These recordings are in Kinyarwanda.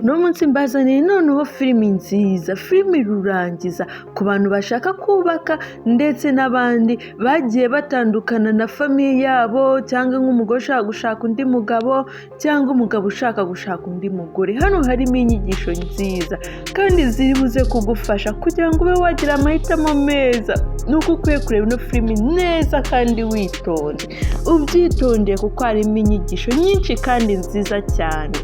Uno munsi mbazaniye noneho filimi nziza, filimi rurangiza ku bantu bashaka kubaka ndetse n'abandi bagiye batandukana na famille yabo, cyangwa nk'umugore ushaka gushaka undi mugabo, cyangwa umugabo ushaka gushaka undi mugore. Hano harimo inyigisho nziza kandi ziri buze kugufasha kugira ngo ube wagira amahitamo meza. Ni uko ukwiye kureba ino filimi neza kandi witonze, ubyitondeye kuko harimo inyigisho nyinshi kandi nziza cyane.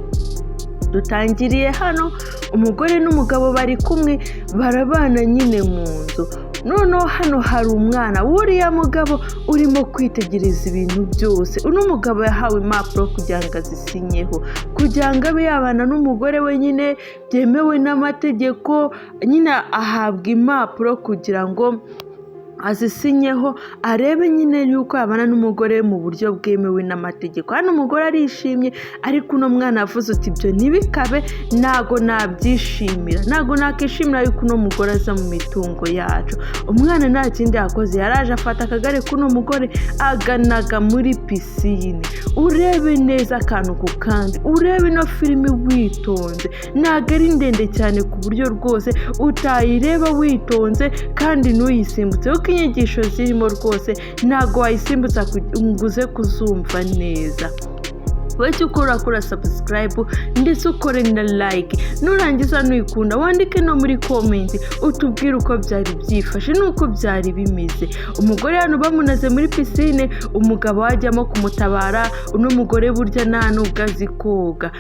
Dutangiriye hano, umugore n'umugabo bari kumwe, barabana nyine mu nzu. Noneho hano hari umwana w'uriya mugabo urimo kwitegereza ibintu byose. Uno mugabo yahawe impapuro kugira ngo azisinyeho, kugira ngo abe yabana n'umugore we nyine byemewe n'amategeko, nyine ahabwa impapuro kugira ngo azisinyeho, arebe nyine yuko yabana n'umugore mu buryo bwemewe n'amategeko. Hano umugore arishimye, ariko uno mwana yavuze uti: "Ibyo ntibikabe, ntago nabyishimira, ntago nakishimira yuko uno mugore aza mu mitungo yacu." Umwana nta kindi yakoze, yaraje afata akagare k'uno mugore, aganaga muri pisine. Urebe neza akantu ku kandi, urebe ino filimi witonze. Ntabwo ari ndende cyane ku buryo rwose utayireba witonze kandi ntuyisimbutse, kuko inyigisho zirimo rwose ntabwo wayisimbutsa ngo uze kuzumva neza. Wowe icyo ukora, kora subscribe ndetse ukore na like. Nurangiza nuyikunda, wandike no muri comment utubwire uko byari byifashe n'uko byari bimeze. Umugore hano bamunaze muri pisine, umugabo wajyamo kumutabara. Uno mugore burya nta nubwo azi koga.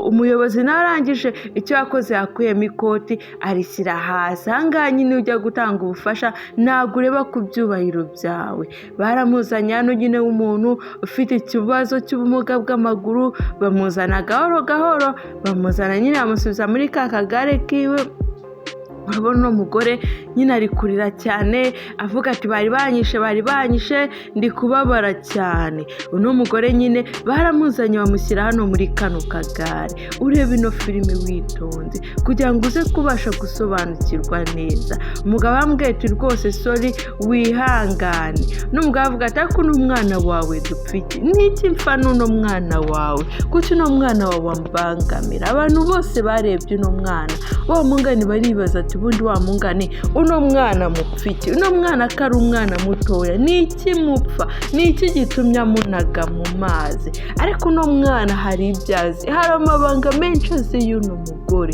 Umuyobozi nawe arangije, icyo yakoze, yakuyemo ikoti arishyira hasi. Ahangaha nyine ujya gutanga ubufasha, ntabwo ureba ku byubahiro byawe. Baramuzanye hano nyine w'umuntu ufite ikibazo cy'ubumuga bw'amaguru, bamuzana gahoro gahoro, bamuzana nyine bamusubiza muri ka kagare kiwe. Urabona uno mugore nyine ari kurira cyane, avuga ati: "Bari banyishe, bari banyishe, ndi kubabara cyane." Uno mugore nyine baramuzanye, bamushyira hano muri kano kagare. Urebe ino filime witonze kugira ngo uze kubasha gusobanukirwa neza. Umugabo arambwira ati: "Rwose sorry, wihangane." N'umugabo avuga ati: "Ariko uno mwana wawe dupfa iki? Niki mfa n'uno mwana wawe? Kuki uno mwana wawe wambangamira?" Abantu bose barebye uno mwana wa mungani baribaza ati: "Ubundi wa mungani, uno mwana mupfa iki? Uno mwana ko ari umwana mutoya, ni iki mupfa? Ni iki gitumye amunaga mu mazi?" Ariko uno mwana hari ibyo azi, hari amabanga menshi azi y'uno mugore.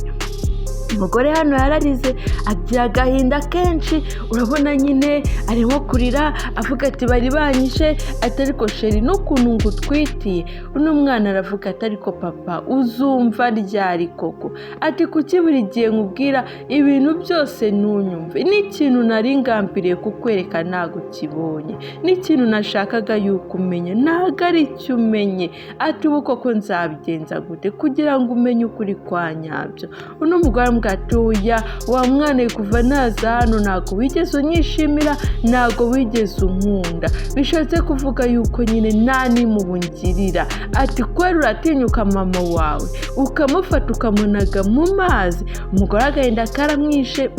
Umugore hano yararize, agira agahinda kenshi. Urabona nyine arimo kurira, avuga ati: "Bari banyishe." Ati: "Ariko chéri, n'ukuntu ngutwitiye." Uno mwana aravuga ati: "Ariko papa, uzumva ryari koko?" Ati: "Kuki buri gihe nkubwira ibintu byose ntunyumve? N'ikintu nari ngambiriye kukwereka ntabwo ukibonye, n'ikintu nashakaga yuko umenya ntabwo ari cyo umenye." Ati: "Ubu koko nzabigenza gute kugira ngo umenye ukuri kwa nyabyo?" Uno mugore aramubwira ati: "Oya wa mwana we, kuva naza hano ntabwo wigeze unyishimira, ntabwo wigeze unkunda. Bishatse kuvuga yuko nyine nta n'impuhwe ungirira." Ati: "Kubera uratinyuka mama wawe ukamufata ukamunaga mu mazi." Umugore agahinda karamwishe.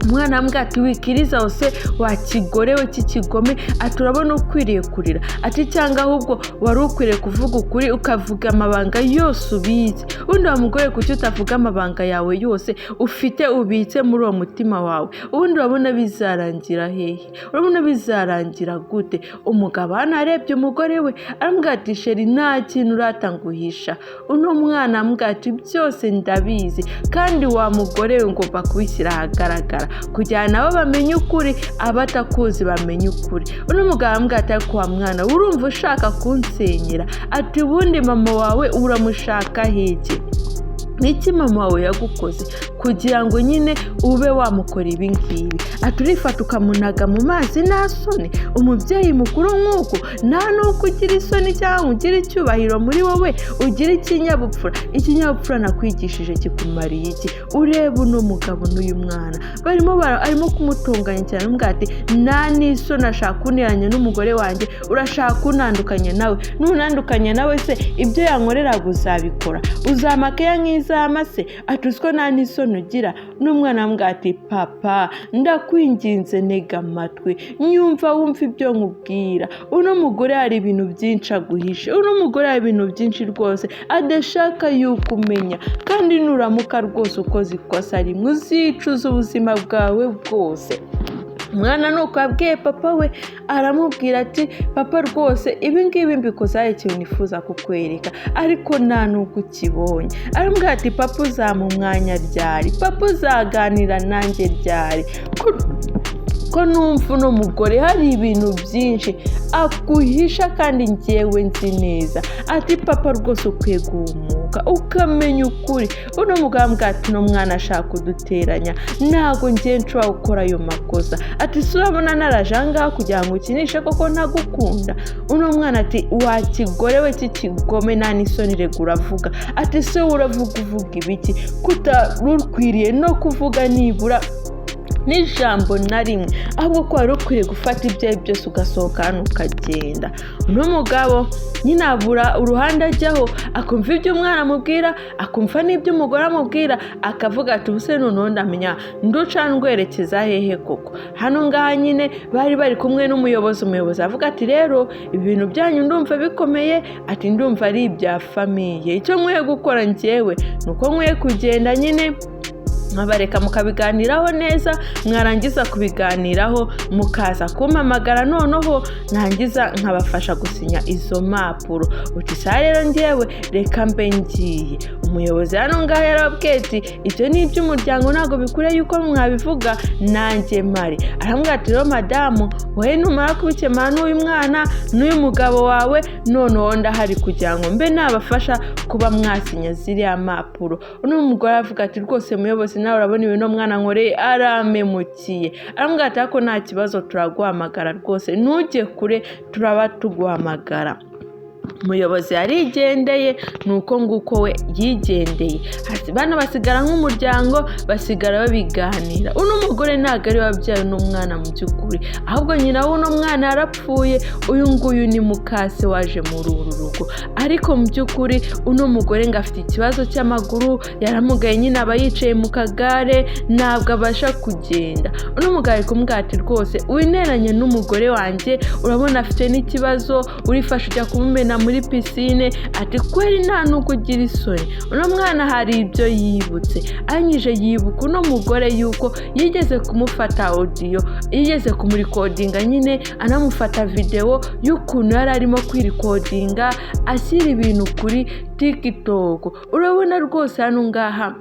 Umwana aramubwira ati: "Wikiriza hose, wakigorewe cy'ikigome." Ati: "Urabona ukwiriye kurira?" Ati: "Cyangwa ahubwo wari ukwiriye kuvuga ukuri, ukavuga amabanga yose ubitse. Ubundi wa mugore, kuki utavuga amabanga yawe yose ufite, ubitse muri uwo mutima wawe? Ubundi urabona bizarangira hehe? Urabona bizarangira gute?" Umugabo hano arebye umugore we, aramubwira ati: "Chéri, nta kintu uratanguhisha." Uno mwana aramubwira ati: "Byose ndabizi, kandi wa mugore we, ngomba kubishyira ahagaragara kugira nabo bamenye ukuri, abatakuzi bamenye ukuri." Uno mugabo aramubwira ati: "Ariko wa mwana, urumva ushaka kunsenyera." Ati: "Ubundi mama wawe uramushaka iki? Niki mama wawe yagukoze kugira ngo nyine ube wamukora ibi ngibi?" Ati: "Urifata ukamunaga mu mazi, nta soni? Umubyeyi mukuru nk'uku, nta n'uko ugira isoni cyangwa ugira icyubahiro muri wowe, ugira ikinyabupfura? Ikinyabupfura nakwigishije kikumariye iki?" Ureba uno mugabo n'uyu mwana barimo, arimo kumutunganya cyane, aramubwira ati: "Nta n'isoni, ashaka kunteranya n'umugore wanjye, urashaka kuntandukanya nawe. Nunandukanya nawe se, ibyo yankoreraga uzabikora? Uzampa keya nk'izama se?" Ati: "Uziko nta n'isoni." soni ugira? N'umwana aramubwira ati papa, ndakwinginze, ntega amatwi, nyumva, wumva ibyo nkubwira. Uno mugore hari ibintu byinshi aguhishe, uno mugore hari ibintu byinshi rwose adashaka yuko umenya, kandi nuramuka rwose ukoze ikosa rimwe uzicuza ubuzima bwawe bwose. Umwana nuko yabwiye papa we, aramubwira ati papa, rwose ibi ngibi mbikoze hari ikintu nifuza kukwereka, ariko nta nubwo ukibonye. Aramubwira ati papa, uzampa umwanya ryari? Papa, uzaganira nanjye ryari? Ko numva uno mugore hari ibintu byinshi akuhisha kandi ngewe nzi neza. Ati papa, rwose ukwiye guhumuka ukamenya ukuri. Uno mugabo aramubwira ati uno mwana ashaka kuduteranya, ntabwo ngewe nshobora gukora ayo makosa. Ati si urabona naraje aha ngaha kugira ngo ukinishe koko ntagukunda? Uno mwana ati wa kigore we cy'ikigome, nta n'isoni rega uravuga. Ati se uravuga uvuga ibiki kutarukwiriye no kuvuga nibura n'ijambo na rimwe, ahubwo ko wari ukwiriye gufata ibyawe byose ugasohoka hano ukagenda. Uno mugabo nyine abura uruhande ajyaho, akumva ibyo umwana amubwira, akumva n'ibyo umugore amubwira, akavuga ati ubuse noneho ndamenya nduca ndwerekeza hehe koko? Hano ngaha nyine bari bari kumwe n'umuyobozi. Umuyobozi avuga ati rero ibintu byanyu ndumva bikomeye, ati ndumva ari ibya famille, icyo nkwiye gukora njyewe ni uko nkwiye kugenda nyine nkabareka mukabiganiraho neza, mwarangiza kubiganiraho mukaza kumpamagara, noneho ntangiza nkabafasha gusinya izo mpapuro. Uti saa rero ngewe reka mbe ngiye. Umuyobozi hano ngaho yarababwiye ati ibyo ni iby'umuryango, ntabwo bikwiriye yuko mwabivuga nanjye mpari. Aramubwira ati rero madamu, wowe numara kubikemura n'uyu mwana n'uyu mugabo wawe, noneho ndahari kugira ngo mbe nabafasha kuba mwasinya ziriya mpapuro. Uno mugore aravuga ati rwose muyobozi, nawe urabona ibintu mwana nkoreye, aramemukiye. Aramubwira ati ariko nta kibazo, turaguhamagara rwose, ntujye kure, turaba tuguhamagara. Umuyobozi yarigendeye, ni uko nguko we yigendeye. Bano basigara nk'umuryango, basigara babiganira. Uno mugore ntabwo ari we wabyaye uno mwana mu by'ukuri, ahubwo nyina w'uno mwana yarapfuye. Uyu nguyu ni mukase waje muri uru rugo, ariko mu by'ukuri uno mugore ngo afite ikibazo cy'amaguru, yaramugaye nyine, aba yicaye mu kagare, ntabwo abasha kugenda. Uno mugabo ari kumubwira ati rwose wineranye n'umugore wanjye, urabona afite n'ikibazo, urifashe ujya kumumena muri pisine. Ati kweri nta nubwo ugira isoni? Uno mwana hari ibyo yibutse, anyije yibuka uno mugore yuko yigeze kumufata audio, yigeze kumurikodinga nyine, anamufata videwo y'ukuntu yari arimo kwirikodinga ashyira ibintu kuri TikTok. Urabona rwose hano ngaha,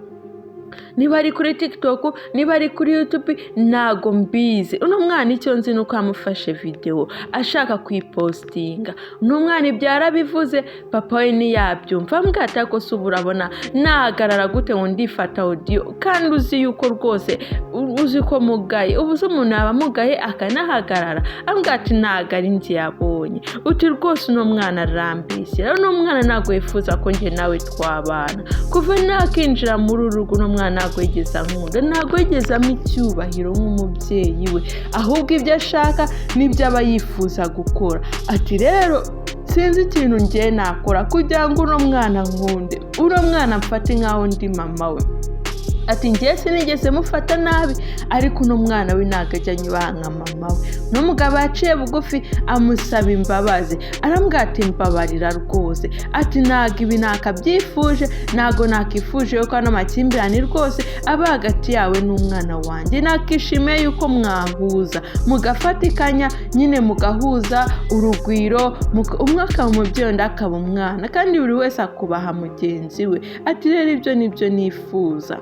niba ari kuri TikTok, niba ari kuri YouTube, ntago mbizi. Uno mwana icyo nzi ni uko yamufashe videwo ashaka kuyipositinga. Uno mwana ibyo yarabivuze, papa we ntiyabyumva. Ambwira ati ariko se ubu urabona nahagarara gute ngo ndifata audio kandi uzi yuko rwose uzi ko mugaye? Ubu se umuntu yaba amugaye akanahagarara? Ambwira ati ntago ari njye yabonye. Uti rwose uno mwana arambeshye. Rero uno mwana ntabwo yifuza ko njye nawe twabana. Kuva nakinjira muri uru rugo, uno mwana ntabwo yigeze ankunda, ntabwo yigeze ampa icyubahiro nk'umubyeyi we, ahubwo ibyo ashaka nibyo aba yifuza gukora. Ati rero sinzi ikintu ngiye nakora kugira ngo uno mwana nkunde, uno mwana mfate nk'aho ndi mama we. Ati ngiye sinigeze mufata nabi, ariko uno mwana we ntabwo ajya anyubaha nka mama we. Uno mugabo yaciye bugufi amusaba imbabazi, aramubwira ati mbabarira rwose. Ati ntabwo ibi nakabyifuje, ntabwo nakifuje yuko ano makimbirane rwose aba hagati yawe n'umwana wanjye. Nakishimiye yuko mwahuza mugafatikanya nyine, mugahuza urugwiro, umwe akaba umubyeyi undi akaba umwana, kandi buri wese akubaha mugenzi we. Ati rero ibyo nibyo nifuza.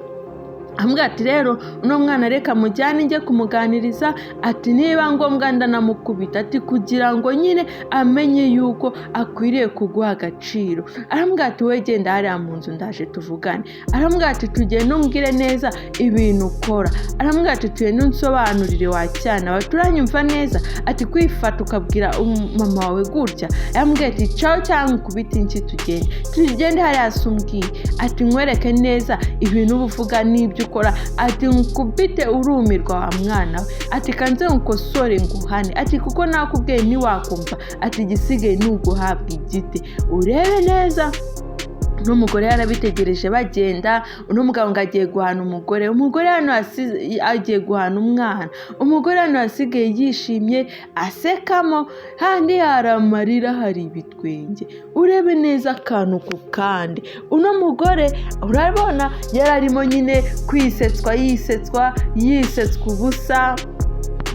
Amubwira ati rero uno mwana reka mujyane njye kumuganiriza. Ati niba ngombwa ndanamukubita, ati kugira ngo nyine amenye yuko akwiriye kuguha agaciro. Aramubwira ati wowe genda hariya mu nzu, ndaje tuvugane. Aramubwira ati tugende umbwire neza ibintu ukora. Aramubwira ati tugende unsobanurire wa cyana we, turanyumva neza? Ati kwifata ukabwira mama wawe gutya? Aramubwira ati caho cyangwa ukubite inshyi, tugende, tugende hariya se umbwire. Ati nkwereke neza ibintu uba uvuga n'ibyo ukora. Ati nkubite urumirwa wa mwana we. Ati kanze nkukosore nguhane. Ati kuko nakubwiye ntiwakumva. Ati igisigaye ni uguhabwa igiti urebe neza. N'umugore yarabitegereje bagenda. Uno mugabo ngo agiye guhana umugore, umugore hano agiye guhana umwana. Umugore hano yasigaye yishimye asekamo, handi hari amarira, hari ibitwenge. Urebe neza akantu ku kandi. Uno mugore urabona yari arimo nyine kwisetswa, yisetswa, yisetswa ubusa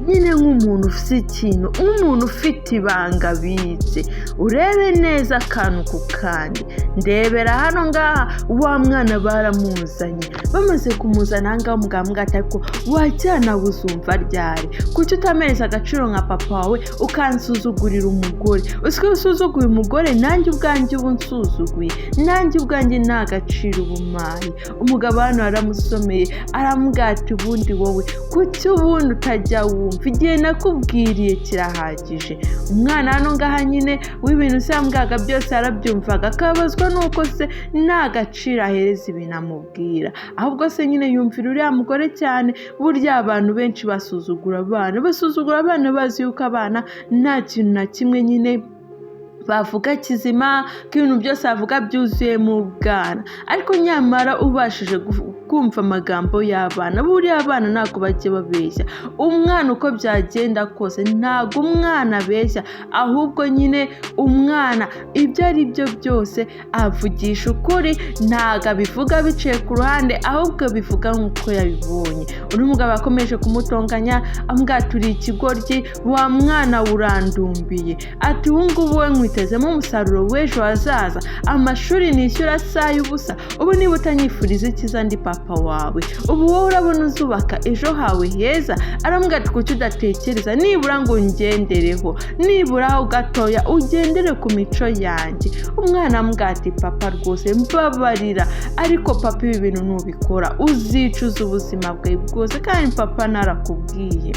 nyine, nk'umuntu ufite ikintu, nk'umuntu ufite ibanga abitse. Urebe neza akantu ku kandi. Ndebera hano ngaha, wa mwana baramuzanye. Bamaze kumuzana aha ngaha, umugabo amubwira ati: "Ariko wajyana uzumva ryari? Kuki utamereza agaciro nka papa wawe, ukansuzugurira umugore? Uziko iyo usuzuguye umugore, nanjye ubwanjye uba unsuzuguye, nanjye ubwanjye nta gaciro uba umpaye." Umugabo hano yaramusomeye, aramubwira ati: "Ubundi wowe kuki ubundi utajya wumva? Igihe nakubwiriye kirahagije." Umwana hano ngaha nyine w'ibintu se yambwaga byose yarabyumvaga, akababazwa n'uko se nta gaciro ahereza ibintu amubwira, ahubwo se nyine yumvira uriya mugore cyane. Burya abantu benshi basuzugura abana, basuzugura abana bazi yuko abana nta kintu na kimwe nyine bavuga kizima, ko ibintu byose bavuga byuzuye mu bwana. Ariko nyamara ubashije kumva amagambo y'abana, buriya abana ntabwo bajya babeshya. Umwana uko byagenda kose ntabwo umwana abeshya, ahubwo nyine umwana ibyo ari byo byose avugisha ukuri, ntabwo abivuga biciye ku ruhande, ahubwo abivuga nk'uko yabibonye. Undi mugabo yakomeje kumutonganya, amubwira ati: "Uri ikigoryi wa mwana, urandumbiye." Ati: "Ubu ngubu we nkwitezemo umusaruro w'ejo hazaza, amashuri nishyura si ay'ubusa. Ubu niba utanyifuriza icyiza ndi papa wawe, ubu wowe urabona uzubaka ejo hawe heza?" Aramubwira ati: "Kuki udatekereza nibura ngo ungendereho, nibura aho gatoya ugendere ku mico yanjye?" Umwana amubwira ati: "Papa, rwose mbabarira, ariko papa, ibi bintu nubikora uzicuza ubuzima bwawe bwose, kandi papa narakubwiye."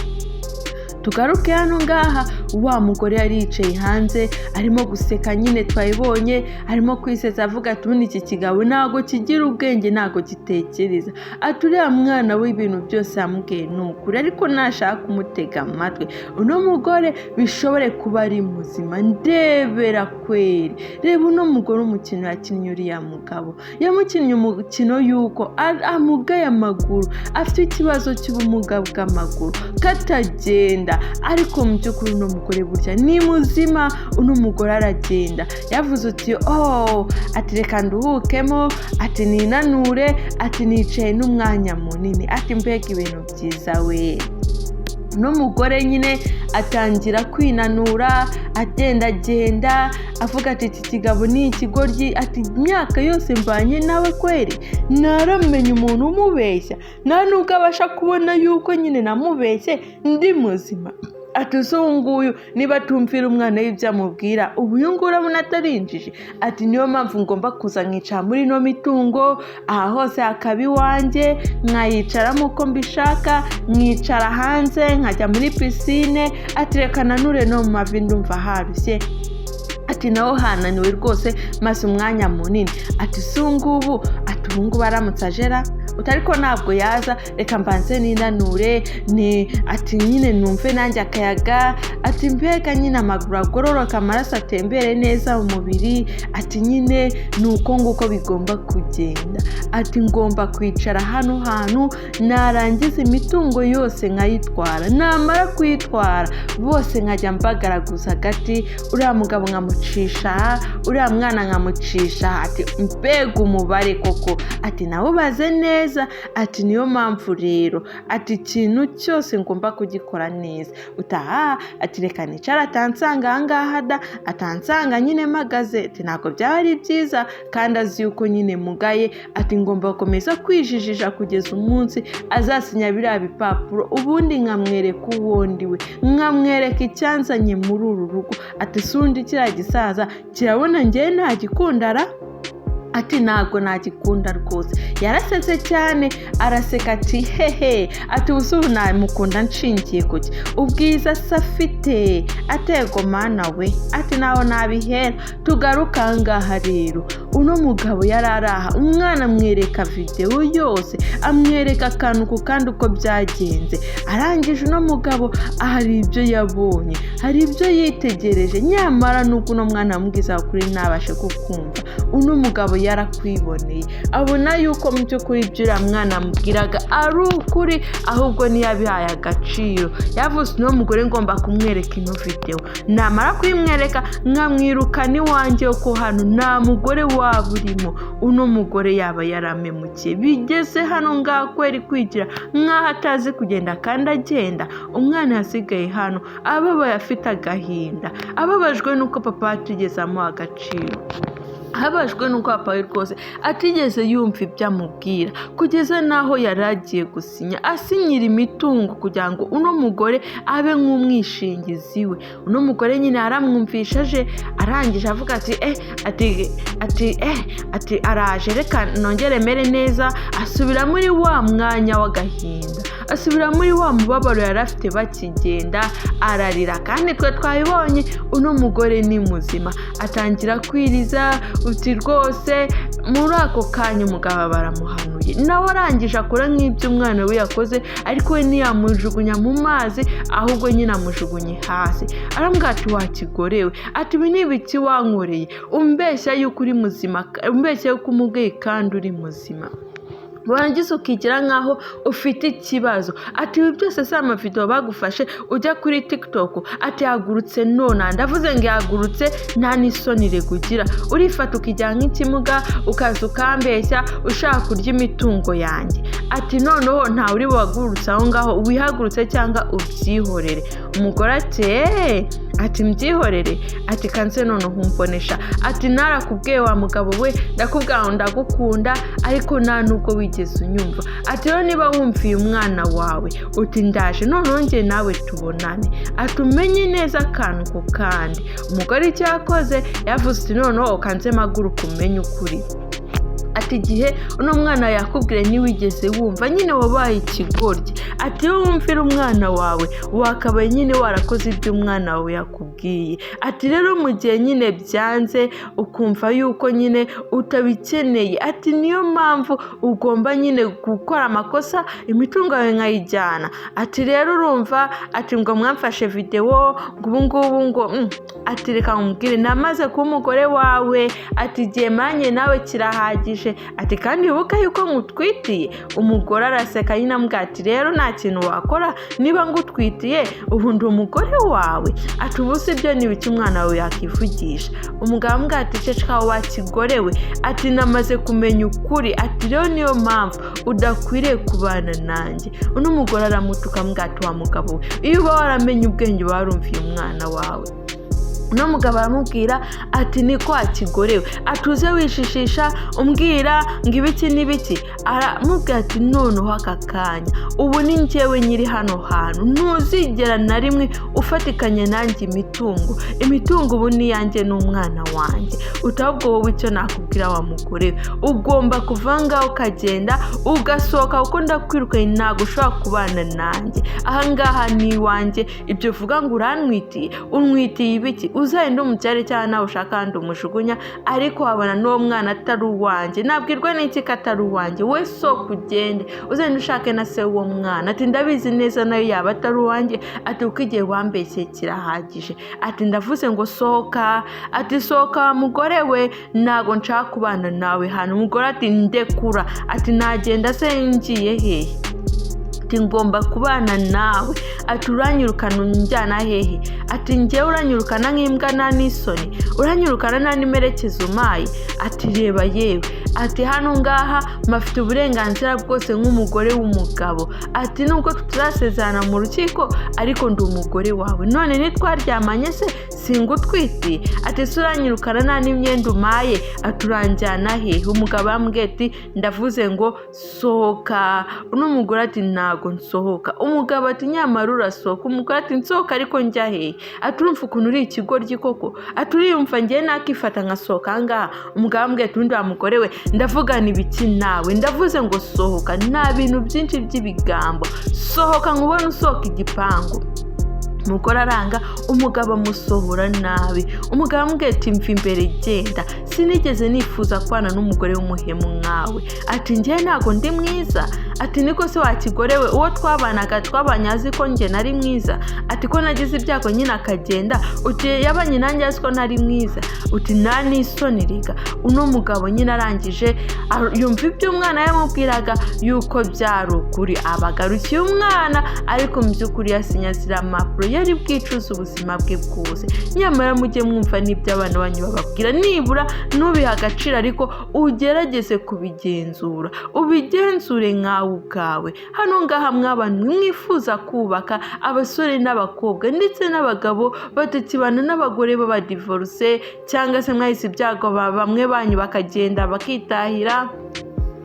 Tugaruke hano ngaha, wa mugore yari yicaye hanze arimo guseka nyine, twayibonye arimo kwisetsa, avuga ati: "Ubundi iki kigabo ntabwo kigira ubwenge, ntabwo gitekereza." Ati: "Uriya mwana w'ibintu byose yamubwiye ni ukuri, ariko nashaka kumutega amatwi." Uno mugore bishobore kuba ari muzima. Ndebera kweri, reba uno mugore umukino yakinnye. Uriya mugabo yamukinnye umukino y'uko amugaye amaguru, afite ikibazo cy'ubumuga bw'amaguru, katagenda, ariko mu by'ukuri uno mugore burya ni muzima. Uno mugore aragenda. Yavuze uti: "Oh," ati, "reka nduhukemo," ati, "ninanure," ati, "nicaye n'umwanya munini," ati, "mbega ibintu byiza we." Uno mugore nyine atangira kwinanura, agendagenda avuga ati: "Iki kigabo ni ikigoryi." Ati: "Imyaka yose mbanye nawe kweri ntaramenya umuntu umubeshya, nta nubwo abasha kubona yuko nyine namubeshye ndi muzima." Ati: "Uzi ubu nguyu niba atumvira umwana w'ibyo amubwira, ubu uyu nguyu urabona atarinjije?" Ati: "Niyo mpamvu ngomba kuza nkicara muri ino mitungo, aha hose hakaba iwanjye, nkayicaramo uko mbishaka, nkicara hanze, nkajya muri pisine." Ati: "Reka nanure no mu mavi, ndumva harushye." Ati: "Naho hananiwe rwose, maze umwanya munini." Ati: "Si ngubu?" Ati: "Ubu ngubu aramutse ajera utari ko ntabwo yaza, reka mbanze ninanure." Ni ati: "Nyine numve nanjye akayaga." Ati: "Mbega nyine amaguru agororoka, amaraso atembere neza mu mubiri." Ati: "Nyine ni uko nguko bigomba kugenda." Ati: "Ngomba kwicara hano hantu, narangiza imitungo yose nkayitwara, namara kuyitwara bose nkajya mbagaraguza agati, uriya mugabo nkamucisha aha, uriya mwana nkamucisha aha." Ati: "Mbega umubare koko!" Ati: "Nabo baze neza." Ati: "Niyo mpamvu rero," ati, "ikintu cyose ngomba kugikora neza utaha." Ati: "Reka nicara atansanga ahangaha da, atansanga nyine mpagaze." Ati: "Ntabwo byaba ari byiza, kandi azi yuko nyine mugaye." Ati: "Ngomba gukomeza kwijijisha kugeza umunsi azasinya biriya bipapuro, ubundi nkamwereka uwo ndi we, nkamwereka icyanzanye muri uru rugo." Ati: "Si undi kiriya gisaza kirabona ngewe ntagikundara?" Ati: "Ntabwo nagikunda rwose." Yarasetse cyane, araseka ati: "Hehe." Ati: "Ubu ubu namukunda nshingiye kuki? Ubwiza se afite atego mana we?" Ati: "Naho nabihera." Tugaruka aha ngaha rero, uno mugabo yari ari aha, umwana amwereka videwo yose, amwereka akantu ku kandi uko byagenze. Arangije uno mugabo hari ibyo yabonye, hari ibyo yitegereje, nyamara nuko uno mwana amubwiza kuri ntabashe kukumva. Uno mugabo yarakwiboneye, abona yuko mu by'ukuri ibyo uriya mwana amubwiraga ari ukuri, ahubwo ntiyabihaye agaciro. Yavuze: "Uno mugore ngomba kumwereka ino videwo, namara kuyimwereka nkamwirukana iwanjye, ko hano nta mugore waba urimo." Uno mugore yaba yaramemukiye bigeze hano ngaho kweri, kwigira nk'aho atazi kugenda kandi agenda. Umwana yasigaye hano ababaye, afite agahinda, ababajwe n'uko papa atigeze amuha agaciro, ababajwe n'uko papa we rwose atigeze yumva ibyo amubwira, kugeza n'aho yari agiye gusinya, asinyira imitungo kugira ngo uno mugore abe nk'umwishingizi we. Uno mugore nyine aramwumvisha aje, arangije avuga ati eh ati ati eh ati araje, reka nongere mere neza. Asubira muri wa mwanya w'agahinda, asubira muri wa mubabaro yari afite bakigenda, ararira. Kandi twe twabibonye, uno mugore ni muzima, atangira kwiriza uti rwose. Muri ako kanya umugabo baramuhanuye, nawe arangije akora nk'ibyo umwana we yakoze, ariko we ntiyamujugunya mu mazi, ahubwo nyine amujugunye hasi. Aramubwira ati: "Wakigorewe," ati, "ibi ni ibiki wankoreye, umbeshya yuko uri muzima, umbeshya yuko umubwiye kandi uri muzima, warangiza ukigira nk'aho ufite ikibazo?" Ati: "Ibi byose si amavidewo bagufashe ujya kuri TikTok?" Ati: "Yahagurutse none." Ndavuze ngo yahagurutse, nta n'isoni ugira, urifata ukijya nk'ikimuga, ukaza ukambeshya ushaka kurya imitungo yanjye. Ati: "Noneho ntawe uri buhagurutse aho ngaho, wihagurutse cyangwa ubyihorere." Umugore ati: "Eee," ati, "mbyihorere?" Ati: "Kanse noneho umbonesha." Ati: "Narakubwiye wa mugabo we, ndakubwira ngo ndagukunda, ariko nta nubwo wigeze unyumva." Ati: "Rero niba wumviye umwana wawe," uti, "ndaje noneho njye nawe tubonane," ati, "umenye neza akantu ku kandi." Umugore icyo yakoze, yavuze ati: "Noneho kanze mpaguruka umenye ukuri." Ati: "Igihe uno mwana yakubwiye ntiwigeze wumva, nyine wabaye ikigoryi." Ati: "Iyo wumvira umwana wawe, wakabaye nyine warakoze ibyo umwana wawe yakubwiye." Ati: "Rero mu gihe nyine byanze, ukumva yuko nyine utabikeneye," ati, "niyo mpamvu ugomba nyine gukora amakosa, imitungo yawe nkayijyana." Ati: "Rero urumva," ati, "ngo mwamfashe videwo, ngo ubu ngubu ngo Ati: "Reka nkubwire, namaze kuba umugore wawe." Ati: "Igihe manye nawe kirahagije." Ati: "Kandi wibuke yuko ngutwitiye." Umugore araseka nyine, amubwira ati: "Rero nta kintu wakora, niba ngutwitiye ubu ndi umugore wawe." Ati: "Ubu si byo, ni ibiki umwana wawe yakivugisha?" Umugabo amubwira ati: "Ceceka wakigorewe." Ati: "Namaze kumenya ukuri." Ati: "Rero niyo mpamvu udakwiriye kubana nanjye." Uno mugore aramutuka, amubwira ati: "Wa mugabo we, iyo uba waramenye ubwenge uba warumviye umwana wawe." Uno mugabo aramubwira ati: "Niko wakigorewe," atuze wishishisha umbwira ngo ibiki n'ibiki. Aramubwira ati: "Noneho aka kanya ubu ni njyewe nyiri hano hantu, ntuzigera na rimwe ufatikanya nanjye imitungo. Imitungo ubu ni iyanjye n'umwana wanjye." Utabwo wowe icyo nakubwira wa mugore we, ugomba kuva ngaho ukagenda, ugasohoka, kuko ndakwirukanye, ntabwo ushobora kubana nanjye ahangaha, ni iwanjye. Ibyo uvuga ngo urantwitiye, unwitiye ibiki? Uzagenda umubyare cyangwa nawe ushaka ahandi umujugunya, ariko wabona n'uwo mwana atari uwanjye. Nabwirwa n'iki ko atari uwanjye? We sohoka ugende, uzagenda ushake na se w'uwo mwana." Ati: "Ndabizi neza nayo yaba atari uwanjye." Ati: "Kuko igihe wambeshye kirahagije." Ati: "Ndavuze ngo sohoka." Ati: "Sohoka wa mugore we, ntabwo nshaka kubana nawe hano." Umugore ati: "Ndekura." Ati: "Nagenda se ngiye hehe?" Ati: "Ngomba kubana nawe." Ati: "Uranyirukana unjyana hehe?" Ati: "Njyewe uranyirukana nk'imbwa, nta n'isoni, uranyirukana nta n'imerekezo umpaye." Ati: "Reba yewe," ati, "hano ngaha mpafite uburenganzira bwose nk'umugore w'umugabo." Ati: "Nubwo tutazasezerana mu rukiko, ariko ndi umugore wawe. None ntitwaryamanye se? Singutwitiye?" Ati: "Se uranyirukana nta n'imyenda umpaye?" Ati: "Uranjyana hehe?" Umugabo yambwiye ati: "Ndavuze ngo sohoka." Uno mugore ati: "Ntago nsohoka." Umugabo ati: "Nyamara urasohoka." Umugore ati: "Nsohoka ariko njya hehe?" Ati: "Urumva ukuntu uri ikigoryi koko?" Ati: "Uriyumva ngewe nakifata nkasohoka ahangaha?" Umugabo ambwiye ati: "Undi wa mugore we, ndavugana ibiki nawe? Ndavuze ngo sohoka, nta bintu byinshi by'ibigambo, sohoka nkubone usohoka igipangu." Umugore aranga, umugabo amusohora nabi. Umugabo amubwiye ati: "Mva imbere, genda, sinigeze nifuza kubana n'umugore w'umuhemu nkawe." Ati: "Njyewe ntabwo ndi mwiza?" Ati: "Niko se wakigorewe, uwo twabanaga twabanye azi ko njye nari mwiza?" Ati: "Ko nagize ibyago nyine akagenda?" Uti: "Yabanye nanjye azi ko ntari mwiza?" Uti: "Nta n'isoni rega." Uno mugabo nyine arangije yumva ibyo umwana yamubwiraga yuko byari ukuri, abagarukiye umwana, ariko mu by'ukuri yasinya ziriya mpapuro yari bwicuze ubuzima bwe bwose. Nyamara mujye mwumva n'ibyo abana banyu bababwira, nibura ntubihe agaciro, ariko ugerageze kubigenzura, ubigenzure nkawe ubwawe. Hano ngaha mw'abantu mwifuza kubaka, abasore n'abakobwa ndetse n'abagabo batakibana n'abagore b'abadivoruse, cyangwa se mwahise ibyago bamwe banyu bakagenda bakitahira,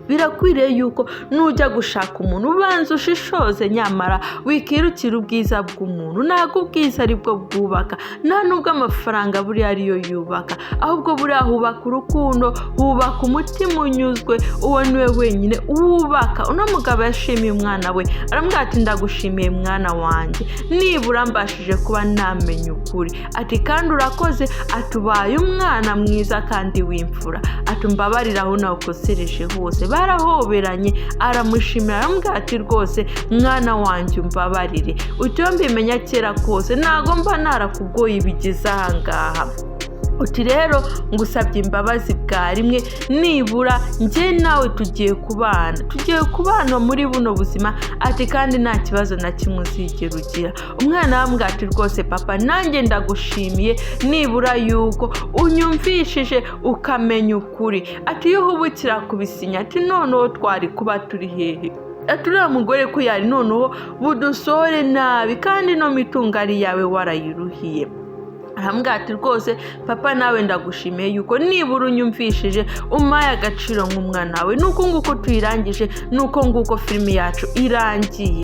birakwiriye yuko nujya gushaka umuntu ubanza ushishoze. Nyamara wikirukira ubwiza bw'umuntu. Ntabwo ubwiza ari bwo bwubaka, nta nubwo amafaranga buriya ariyo yubaka, ahubwo buriya hubaka urukundo, hubaka umutima unyuzwe. Uwo niwe wenyine wubaka. Uno mugabo yashimiye umwana we, aramubwira ati: "Ndagushimiye mwana wanjye, nibura mbashije kuba namenya ukuri." Ati: "Kandi urakoze." Ati: "Ubaye umwana mwiza kandi w'imfura." Ati: "Mbabarira aho nawukosereje hose." Barahoberanye, aramushimira, aramubwira ati: "Rwose mwana wanjye, umbabarire." Uti: "Iyo mbimenya kera kose ntago mba narakugoye bigeze aha ngaha." Uti: "Rero ngusabye imbabazi bwa rimwe, nibura njye nawe tugiye kubana muri buno buzima." Ati: "Kandi nta kibazo na kimwe uzigera ugira." Umwana arambwira ati: "Rwose papa, nanjye ndagushimiye nibura yuko unyumvishije ukamenya ukuri." Ati: "Iyo uhubukira kubisinya," ati, "noneho twari kuba turi hehe?" Ati: "Uriya mugore ko yari noneho budusohore nabi, kandi no mitungo ari iyawe warayiruhiye." Arambwira ati: "Rwose papa, nawe ndagushimiye yuko nibura unyumvishije, umpaye agaciro nk'umwana wawe." Nuko nguko tuyirangije, nuko nguko filimi yacu irangiye.